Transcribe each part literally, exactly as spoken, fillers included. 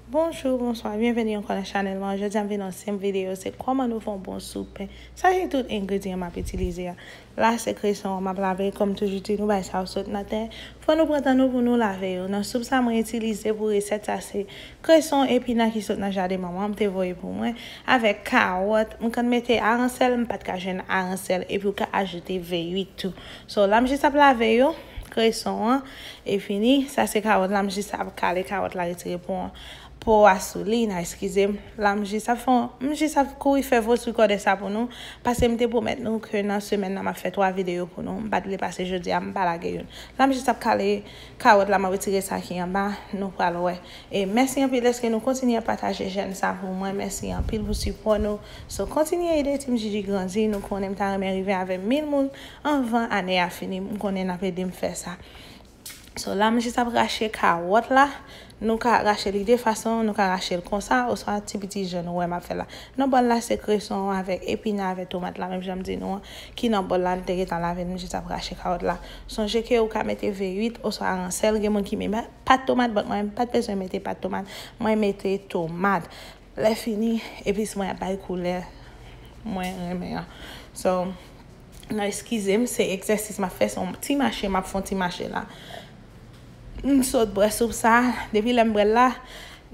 Bonjou, bonswa, byenveni ankò nan chanèl mwen. Jodi a m vin yon senp videyo, se kòman nou fè yon bon soup pen. Sa se tout engredyan m ap itilize a. La se kreson an m ap lave, kòm toujou di nou bagay sa yo sot nan tè. Fò nou pran tan nou pou nou lave yo. Nan soup sa mwen itilize pou resèt sa se kreson epina ki sot nan jaden manman m te voye pou mwen, avèk kawòt. M konn mete aransèl, m pa t ka jwenn aransèl, epi w ka ajoute V uit tou. So, la m jis ap lave yo, kreson an, e fini. Sa se kawòt la, m jis ap kale kawòt la, retire po an, po a sou li, n a eskize m. La, m jis ap fè, m jis ap kouri fè voice recorder sa pou nou, paske m te pwomèt nou ke nan semèn nan, m ap fè twa videyo pou nou. M pa t vle pase jodi a, m pa lage youn. La, m jis ap kale kawòt la, m ap retire sa ki anba, nou pral wè. E mèsi anpil dèske nou kontinye ap pataje jèn sa pou mwen. Mèsi anpil pou sipò nou. So, kontinye ede Team Gigi grandi. Nou konnen m ta renmen rive avè mil moun anvan ane a fini. M konnen n ap ede m fè sa. So, la, m jis ap rache kawòt la. Nou ka rache li de fason, nou ka rache l konsa, oswa ti piti jan nou wè m ap fè la. Nan bòl la, se kreson avèk epina avèk tomat la, menm jan m di nou an, ki nan bòl la, m te gentan lave l, m jis ap rache kawòt la. Sonje ke ou ka mete V uit oswa aransèl, gen moun ki met pat tomat, but mwen, m pa t bezwen mete pat tomat, mwen mete tomat. Lè fini, epis mwen ap bay koulè mwen renmen an. So, n a eskize m, se egzèsis m ap fè, se yon ti mache, m ap fè yon ti mache la. M sot bwè soup sa, depi lè m bwè l la,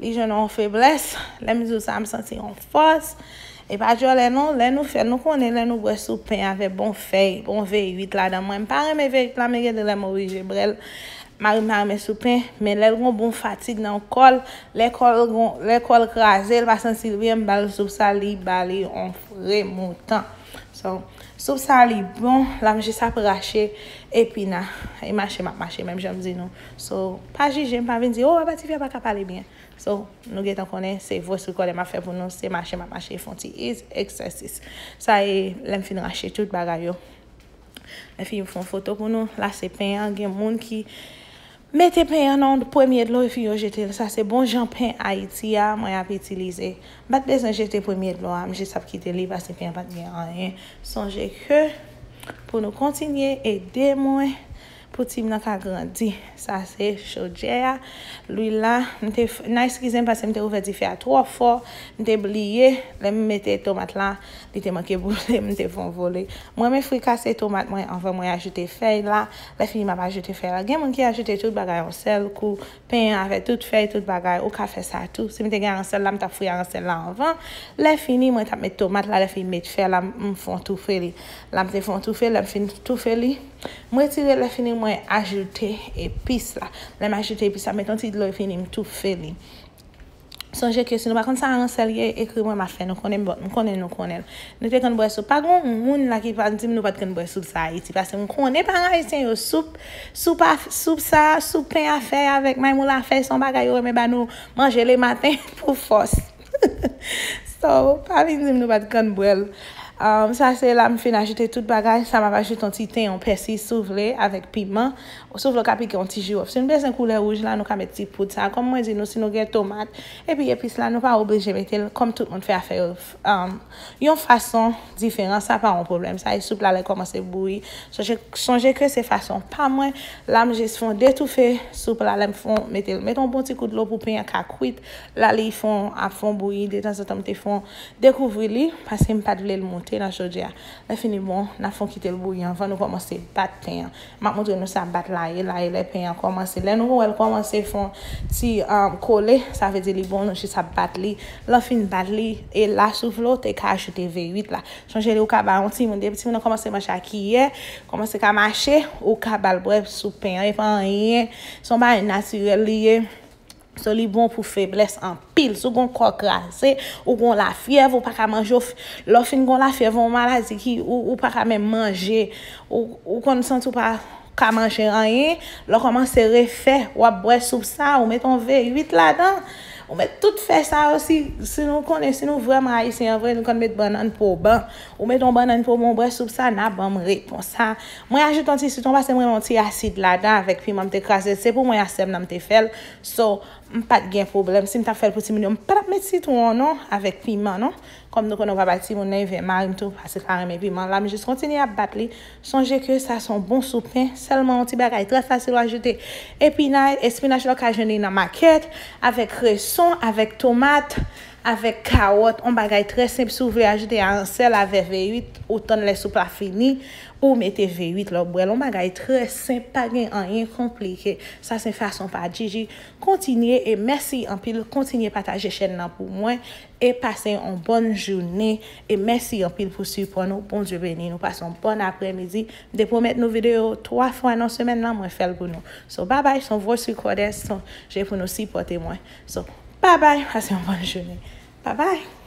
li jwenn yon feblès. Lè m di w sa, m santi yon fòs. E pa dyòlè non, lè nou fè, nou konnen lè nou bwè soup pen avèk bon fèy, bon V uit ladan. Mwen, m pa renmen V uit la, men gen de lè m oblije bwè l. Mari m pa renmen soup pen, men lè l gon bon fatig nan kò l, lè kò l gon, lè kò l kraze, l pa santi l byen, m ba l soup sa, li ba li yon remoutan. So, soup sa li bon, la m jis ap rache epina. E mache m ap mache, menm jan m di nou. So, pa jije m, pa vin di, "Oh, apa tifi a pa ka pale byen." So, nou gentan konnen, se voice recorder m ap fè pou nou, se mache m ap mache, fè yon ti is, egzèsis. Sa e, lè m fin rache tout bagay yo. Lè fini m fè yon foto pou nou, la se pen an, gen moun ki mete pen an nan premye dlo epi yo jete l. Sa se bon jan pen Ayiti a mwen ap itilize. M pa t bezwen jete premye dlo a, m jis ap kite li paske pen an pa t gen anyen. Sonje ke pou nou kontinye ede mwen pou team nan ka grandi. Sa se chodyè a, lwil la, m te, n a eskize m paske m te ouvè dife a twò fò, m te bliye, lè m mete tomat la, li te manke boule, m te fè yon vole. Mwen, men frikase tomat mwen anvan mwen ajoute fèy la. Lè fini, m ap ajoute fèy la. Gen moun ki ajoute tout bagay yon sèl kou, pen an avèk tout fèy, tout bagay. Ou ka fè sa tou. Si m te gen aransèl la, m t ap fri aransèl la anvan. Lè fini, mwen t ap met tomat la. Lè fini, met fèy la, m fè yon toufe li. La, m te fè yon toufe. Lè m fin toufe li, m retire. Lè fini, mwen ajoute epis la. Lè m ajoute epis la, met yon ti dlo, fini, m toufe li. Sonje ke si nou pa konn sa aransèl ye, ekri mwen, m ap fè nou konnen, bon, m konnen nou konnen l. Nou te konn bwè soup. Pa gen moun la ki pa di m nou pa t konn bwè soup sa Ayiti, paske m konnen paran ayisyen yo soup, soup a, soup sa, soup pen a fèy avèk maymoula fèy, se yon bagay yo renmen ba nou manje le maten pou fòs. So, pa vin di m nou pa t konn bwè l. Um, sa se la m fin ajoute tout bagay. Sa m ap ajoute yon ti ten, yon pèsi, si w vle, avèk piman. Si w vle, w ka pike yon ti jiwòf. Si nou bezwen koulè wouj la, nou ka met ti poud sa. Kòm mwen di nou, si nou gen tomat, epi epis la, nou pa oblije mete l. Kòm tout moun fè afè yo, um, yon fason diferan, sa pa yon pwoblèm. Sa e soup la, lè kòmanse bouyi. Sonje, sonje ke se fason pa mwen. La, m jis fè yon detoufe soup la, lè m fè yon, mete l, mete yon bon ti kou dlo pou pen an ka kwit. La, li fè yon, ap fè yon bouyi, detanzantan, m te fè yon dekouvri li, paske m pa t vle l moute nan chodyè a. Lè fini bon, n ap fè yon kite l bouyi anvan nou kòmanse bat pen an. M ap montre nou sa bat la ye, la ye lè pen an kòmanse. Lè nou wè l kòmanse fè yon ti, um, kole, sa vle di li bon, nou jis ap bat li. Lè w fin bat li, e la si w vle w te ka ajoute V uit la. Sonje li ou ka ba yon timoun, depi timoun nan kòmanse manje a kiyè, kòmanse ka mache, ou ka ba l bwè soup pen an, e pa anyen, se yon bagay natirèl li ye. So, li bon pou feblès anpil. Si w gon kò kraze, ou gon lafyèv, ou pa ka manje, w f-, lè w fin gon lafyèv, yon maladi ki, ou, ou pa ka menm manje, ou, ou konn santi w pa ka manje anyen, lè w kòmanse refè, w ap bwè soup sa, ou met yon V uit ladan, ou met tout fè sa yo, si, si nou konnen, si nou vrèman ayisyen an vre, nou konn met bannann poban, ou met yon bannann poban, w bwè soup sa, n a ban m repons sa. Mwen ajoute yon ti sitwon, paske mwen yon ti asid ladan avèk piman m te kraze, se pou mwen a sè m nan m te fè l. So, M pa t gen pwoblèm. Si m t ap fè l pou timoun yo, m pa t ap met sitwon non, avèk piman non. Kòm nou konnen w pa bay timoun nan, even mari m tou, paske l pa renmen piman. La, m jis kontinye ap bat li. Sonje ke sa se yon bon sou pen, sèlman yon ti bagay trè fasil w ajoute epinay, espinach la w ka jwenn li nan makèt, avèk kreson, avèk tomat, avèk kawòt, yon bagay trè senp. Si w vle ajoute a yon sèl avè V uit, ou tann lè soup la fini, ou mete V uit la, w bwè l. Yon bagay trè senp, pa gen anyen konplike. Sa se fason pa Gigi. Kontinye e mèsi anpil. Kontinye pataje chèn nan pou mwen. E pase yon bòn jounen. E mèsi anpil pou sipò nou. Bondye beni nou. Pase yon bòn aprèmidi. M te pwomèt nou videyo twa fwa nan semèn nan, mwen fè l pou nou. So, babay, se yon voice recorder, sonje pou nou sipòte mwen. So, babay, pase yon bòn jounen. Babay.